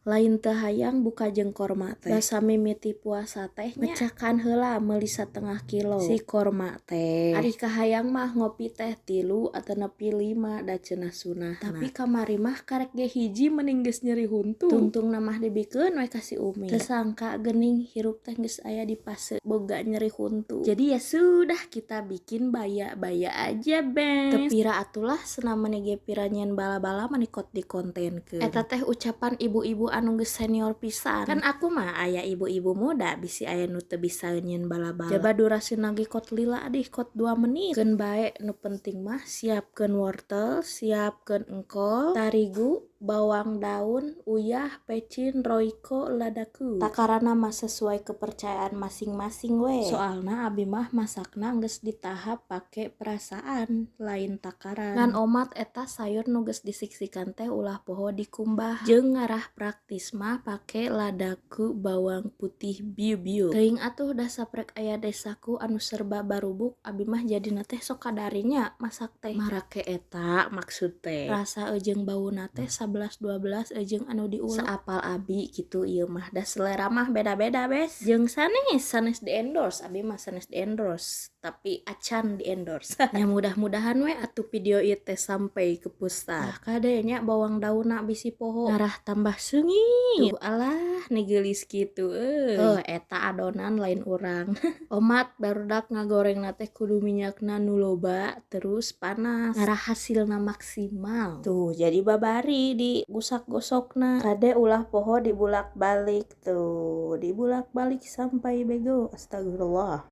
Lain teu hayang buka jeung korma teh. Basa mimiti puasa teh nya ngecakan heula meuli 1/2 kilo si korma teh. Ari kahayang mah ngopi teh 3 atanapi 5 da cenah sunah. Tapi kamari mah karek ge hiji mending geus nyeri huntu. Tungtungna mah dibikeun we ka si Umi. Teu sangka geuning hirup teh geus aya di fase boga nyeri huntu. Jadi ya sudah, kita bikin baya-baya aja, bes. Teu pira atulah senam meni ge pira nyieun bala-bala meni kot dikontenkeun. Eta teh ucapan ibu-ibu anu geus senior pisan. Kan aku mah aya ibu-ibu muda, bisi aya nu teu bisa nyieun bala-bala. Jaba durasina ge kot lila adih, kot 2 menit. Keun bae, nu penting mah siapkeun wortel, siapkeun engkol, tarigu, bawang daun, uyah, pecin, Royco, ladaku. Takarana mah sesuai kepercayaan masing-masing we. Soalna abi mah masakna geus di tahap pake perasaan, lain takaran. Ngan omat eta sayur nu geus disiksikan teh ulah poho dikumbah. Jeung ngarah praktis mah pake ladaku bawang putih biu-biu. Teuing atuh da saprek aya desaku anu serba barubuk, abi mah jadina teh sok kadarinya masak teh. Marake eta maksud teh. Rasa jeung bauna teh 11-12 jeung anu diulek. Saapal abi gitu ieu mah, da selera mah beda-beda, bes. Jeung sanes sanes di endorse, abi mah sanes di endorse, tapi acan di endorse. Nya mudah-mudahan we atuh video ieu teh sampai ke pusat. Nah, kade nya bawang daunna bisi poho ngarah tambah seungit. Tuh alah ni geulis kitu euy. Heuh, eta adonan lain urang. Omat barudak ngagorengna teh kudu minyakna nu loba terus panas ngarah hasilna maksimal. Tuh jadi babari di gusak-gosokna. Kade ulah poho dibulak-balik tuh, dibulak-balik sampai bego. Astagfirullah.